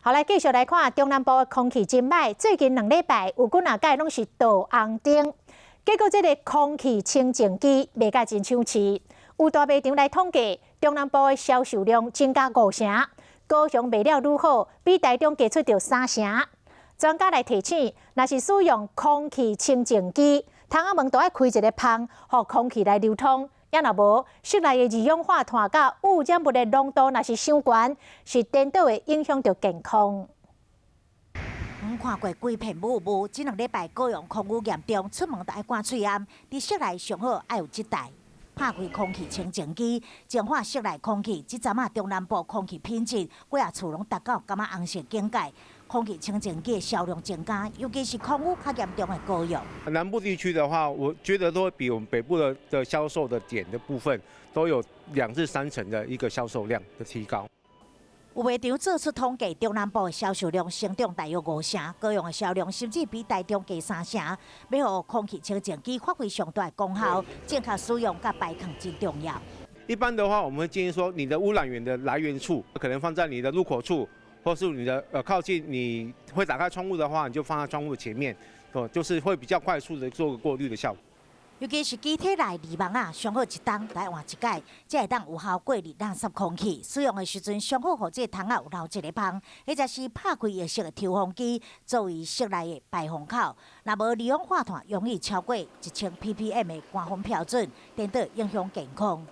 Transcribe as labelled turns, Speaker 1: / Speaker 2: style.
Speaker 1: 好，來繼續來看中南部的空氣真䆀，最近2禮拜有幾若擺攏是倒紅燈，結果這个空氣清淨機賣甲真搶市。有大賣場來統計，中南部的銷售量增加五成，高雄賣了愈好，比台中加出著三成。專家來提醒，若是使用空氣清淨機，窗仔門都愛開一个縫，予空氣來流通。猶若無，室內的二氧化碳佮污染物的濃度若是傷懸，是顛倒會影響著健康。
Speaker 2: 阮看過規片霧霧，這2禮拜高雄空污嚴重，出門都愛掛喙罨。佇室內上好愛有這台，拍開空氣清淨機，淨化室內空氣。這陣仔中南部空氣品質，幾若厝攏達到柑仔紅色警戒。空氣清淨機銷量增加，尤其是空污較嚴重的高雄。
Speaker 3: 南部地區的話，我覺得都會比我們北部的銷售的點的部分，都有2至3成的一個銷售量的提高。
Speaker 2: 有賣場做出統計，中南部的銷售量成長大約五成，高雄的銷量甚至比台中加三成。欲予空氣清淨機發揮上大的功效，正確使用佮排空真重要。
Speaker 3: 一般的話，我們會建議說，你的污染源的來源處可能放在你的入口處，或是你的靠近你會打開窗戶的話，你就放在窗戶前面，哦，就是會比較快速的做個過濾的效果。
Speaker 2: 尤其是機體內濾網仔，上好一冬來換一擺，才會當有效過濾垃圾空氣。使用的時陣，上好予這窗仔有留一个縫，或者是拍開液式的抽風機作為室內的排風口。若無二氧化碳容易超過1000 ppm 的官方標準，顛倒影響健康。